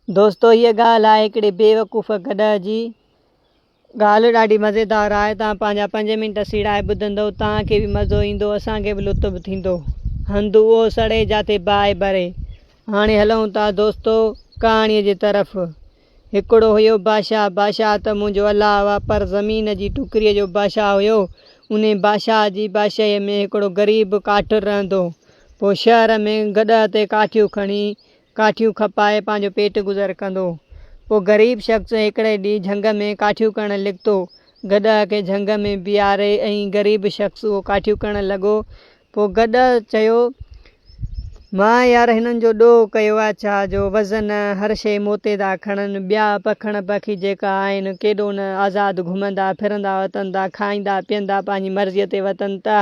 دوستو هيء ڳالهه آهي هڪڙي بيوقوف گڏهه جي. ڳالهه ڏاڍي مزيدار آهي توهان پنهنجا پنج منٽ سيڙائي ٻڌندؤ توهان کي به مزو ايندو اسان کي به لطف ٿيندو. هنڌ اهو سڙي جاٿي باهه ٻري. هاڻي هلون ٿا دوستو ڪهاڻيء جي طرف. هڪڙو هيو بادشاهه بادشاهه ته منهنجو الله هئا پر زمين جي ٽڪريء جو بادشاهه هيو. انهي بادشاهه جي بادشاهيء ۾ هڪڙو غريب ڪاٺر رهندو هو. پوء شهر ۾ گڏهه تي ڪاٺيون کڻي ڪاٺيون کپائي پنهنجو پيٽ گذر ڪندو. پوء غريب شخص هڪڙي ڏينهن جهنگ ۾ ڪاٺيون ڪرڻ نڪتو. گڏهه کي جهنگ ۾ بيهاري ۽ غريب شخص اهو ڪاٺيون ڪرڻ لڳو. پوء گڏهه چيو، مان يار هنن جو ڏوهه ڪيو آ ڇا جو وزن هر شيء مون تي ٿا کڻن. ٻيا پکڻ پکي جيڪا آهن ڪيڏو نه آزاد گهمندا ڦرندا وتن ٿا، کائيندا پيئندا پنهنجي مرضيء تي وتن ٿا.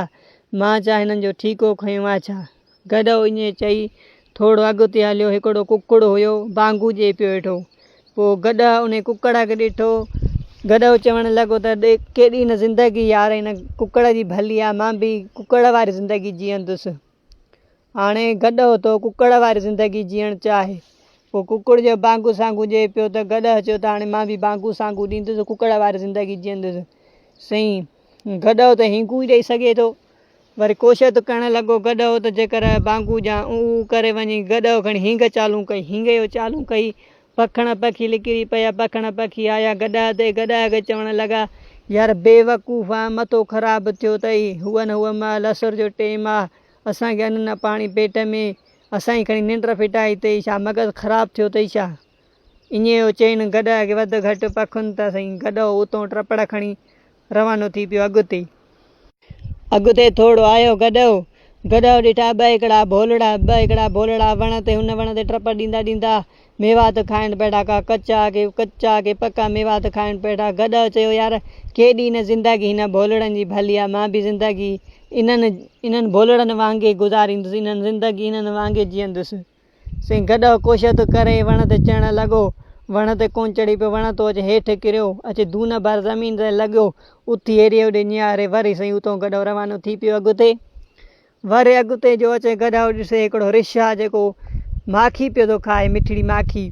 مان ڇا هنن جو ٺيڪو کنيو آ ڇا؟ گڏهو ائين چئي ٿورو اڳتي هليو. هڪڙو ڪڪڙ هيو، بانگو ڏئي پيو ويٺو. پوء گڏهه انهي ڪڪڙ کي ڏٺو. گڏهو چوڻ لڳو ته ڏي ڪيڏي نه زندگي يار هن ڪڪڙ جي ڀلي آ، مان به ڪڪڙ واري زندگي جيئندس. هاڻي گڏهو ٿو ڪڪڙ واري زندگي جيئڻ چاهي. پوء ڪڪڙ جو بانگو سانگو ڏئي پيو ته گڏهه چيو ته هاڻي مان به بانگو سانگو ڏيندس، ڪڪڙ واري زندگي جيئندس. سائين گڏهو ته هينگون ئي ڏئي سگهي ٿو. وري ڪوشت ڪرڻ لڳو گڏهو ته جيڪر بانگو جان اون اون ڪري وڃي گڏهو کڻي هينگ چالون ڪئي هينگ جو چالون ڪئي پکڻ پکي لڪري پيا پکڻ پکي آيا گڏهه تي گڏهه کي چوڻ لڳا يار بيوقوف آن مٿو خراب ٿيو اٿئي هئن هئ مهل اسر جو ٽيم آ اسان کي ان نه پاڻي پيٽ ۾ اسان جي کڻي ننڊ ڦٽائي اٿئي ڇا مغز خراب ٿيو اٿئي ڇا ائين اهو چئين گڏهه کي وڌ گهٽ پکن ته سائين گڏهو اتون ٽپڙ کڻي روانو ٿي پيو اڳتي. اڳتي ٿورو آيو گڏهو. گڏهو ڏٺا ٻه هڪڙا ڀولڙا، ٻه هڪڙا ڀولڙا وڻ تي هن وڻ تي ٽپڙ ڏيندا ڏيندا ميوات کائڻ پيٺا ڪا ڪچا ڪي ڪچا ڪي پڪا ميوات کائڻ پيٺا. گڏهو چيو يار ڪيڏي نه زندگي هن ڀولڙن جي ڀلي آ مان به زندگي انهن انهن ڀولڙن وانگي گذاريندس انهن زندگي انهن وانگي جيئندس. سائين گڏهه ڪوشت ڪري وڻ تي چڙهڻ لڳو. وڻ تي ڪونه چڙهي پيو، وڻ تون اچي هيٺ ڪريو، اچي دون ڀر زمين تي لڳيو. اٿي هيڏي هوڏي نهاري وري سائين اتان گڏهه روانو ٿي پيو اڳتي. وري اڳتي جو اچي گڏهه ڏسي هڪڙو رڇ آ جيڪو ماکي پيو ٿو کائي، مٺڙي ماکي.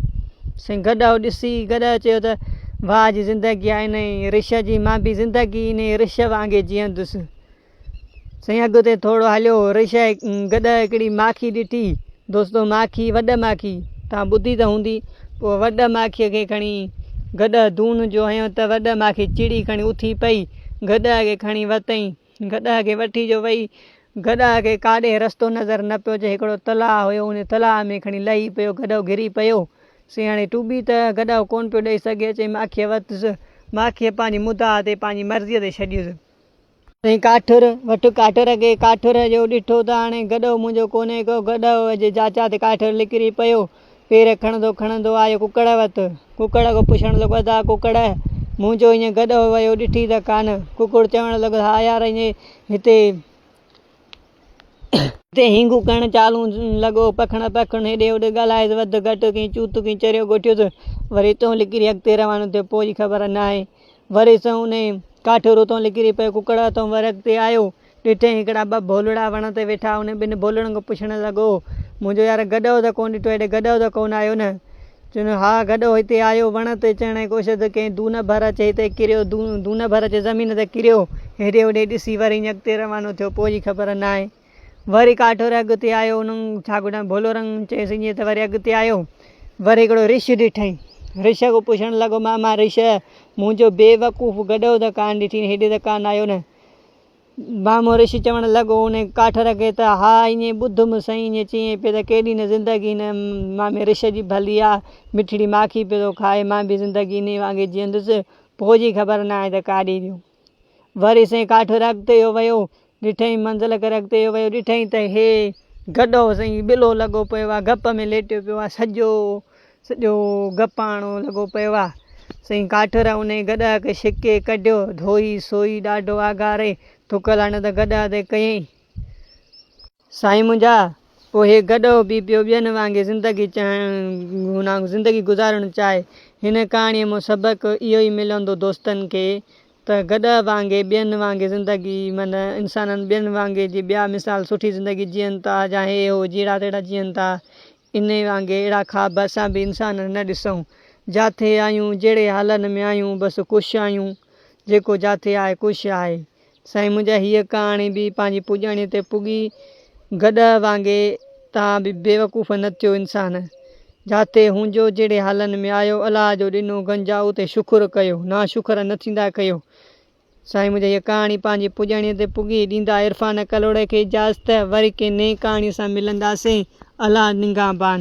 سائين گڏهه ڏسي گڏهه چيو ته واهه جي زندگي آ انهي رڇ جي، مان به زندگي انهي رڇ وانگي جيئندس. سائين اڳتي ٿورو هليو، رش گڏهه هڪڙي ماکي ڏٺي. دوستو ماکي وڏ ماکي توهان ٻڌي ته هوندي. پوء وڏ ماکيء کي کڻي گڏهه دون جو هنيو ته وڏ ماکي چڙي کڻي اٿي پئي. گڏهه کي کڻي وتئين. گڏهه کي وٺي جو وئي. گڏهه کي ڪاڏي رستو نظر نه پيو اچي. هڪڙو تلاء هيو ان تلاء ۾ کڻي لهي پيو. گڏهو گهري پيو. سائين هاڻي ٽٻي ته گڏهه ڪونه پيو ڏئي سگهي. اچي ماکيء وتس. ماکيء پنهنجي مدعا تي پنهنجي مرضيء تي ڇڏيس. سائين ڪاٺر، وٺ ڪاٺر کي، ڪاٺر جو ڏٺو ته هاڻي گڏهو منهنجو ڪونهي ڪو، گڏهو جي جاچا تي ڪاٺر لڪري پيو، پير کڻندو کڻندو آيو ڪڪڙ وت، ڪڪڙ کان پڇڻ لڳو ادا ڪڪڙ، منهنجو ائين گڏهو ويو ڏٺي ته ڪانه، ڪڪڙ چوڻ لڳو ها يار ائين هتي هتي هينگون ڪرڻ چالون لڳو، پکڻ پکڻ هيڏي هوڏي ڳالهائيس وڌ گهٽ ڪئين چوت ڪئين چريو ڳوٺيس، وري اتئون لڪري اڳتي روانو ٿيو پوء جي خبر ناهي. وري سو انهي ڪاٺور اتئون لڪري پيو ڪڪڙ اتئون وري اڳتي آيو، ڏٺئين هڪڙا ٻه ڀولڙا وڻ تي ويٺا، انهي ٻن ڀولڙن کان پڇڻ لڳو، منهنجو يار گڏهو ته ڪونه ڏٺو هيڏي گڏهو ته ڪونه آيو نه؟ چون ها گڏهو هتي آيو، وڻ تي چڙهڻ جي ڪوشش ڪيائين، دون ڀر اچي هتي ڪريو، دون ڀر اچي زمين تي ڪريو، هيڏي هوڏي ڏسي وري ائين اڳتي روانو ٿيو، پوء جي خبر ناهي. وري ڪاٺور اڳتي آيو، ان ڇا گڏان ڀولو رنگ چيس ائين ته وري اڳتي آيو، وري هڪڙو رڇ ڏٺائين، رڇ کان پڇڻ لڳو ماما رڇ منهنجو بي وقوف گڏهو ته ڪانه ڏٺي، هيڏي ته ڪانه آيو نه؟ مامو رشي چوڻ لڳو انهي ڪاٺر کي ته ها ائين ٻڌم سائين ائين چيائين پئي ته ڪيڏي نه زندگي هن مامي رش جي ڀلي آ مٺڙي ماکي پيو ٿو کائي مان به زندگي انهي وانگي جيئندس پوء جي خبر ناهي ته ڪاڏي ويو. وري سائين ڪاٺر اڳتي اهو ويو ڏٺائين منزل ڪري اڳتي اهو ويو ڏٺائين ته هي گڏهو سائين ٻلو لڳو پيو آ گپ ۾ ليٽيو پيو آ سڄو سڄو گپاڻو لڳو پيو آ. سائين ڪاٺر انهي گڏهه کي ڇڪي ڪڍيو، ڌوئي سوئي ڏاڍو آگهاري ٿڪ لاڻ ته گڏهه تي ڪيائين. سائين منهنجا، پوء هي گڏهو به پيو ٻين وانگي زندگي چاهڻ زندگي گذارڻ چاهي. هن ڪهاڻيء مان سبق اهو ئي ملندو دوستن کي ته گڏهه وانگي ٻين وانگي زندگي معنيٰ انسانن ٻين وانگي جي ٻيا مثال سٺي زندگي جيئن ٿا يا هي هو جهڙا تهڙا جيئن ٿا. انهي وانگي اهڙا خواب اسان به انسانن نه ڏسون. جاٿي آهيون، جهڙي حالن ۾ آهيون، بس خوش آهيون. جيڪو جاٿي آهي خوش آهي. سائين منهنجا هيء ڪهاڻي به پنهنجي پڄاڻيء تي پڳي. گڏهه وانگي توهان به بيوقوف نه ٿيو انسان. جاٿي هونجو، جهڙي حالن ۾ آهيو، الله جو ڏنو گنج آ اتي شڪر ڪيو، ناشڪر نه ٿيندا ڪيو. سائين منهنجا هيء ڪهاڻي پنهنجي پڄاڻيء تي پڳي. ڏيندا عرفان ڪلهوڙي کي اجازت. وري ڪنهن نئين ڪهاڻيء سان ملنداسين. الله نگهبان.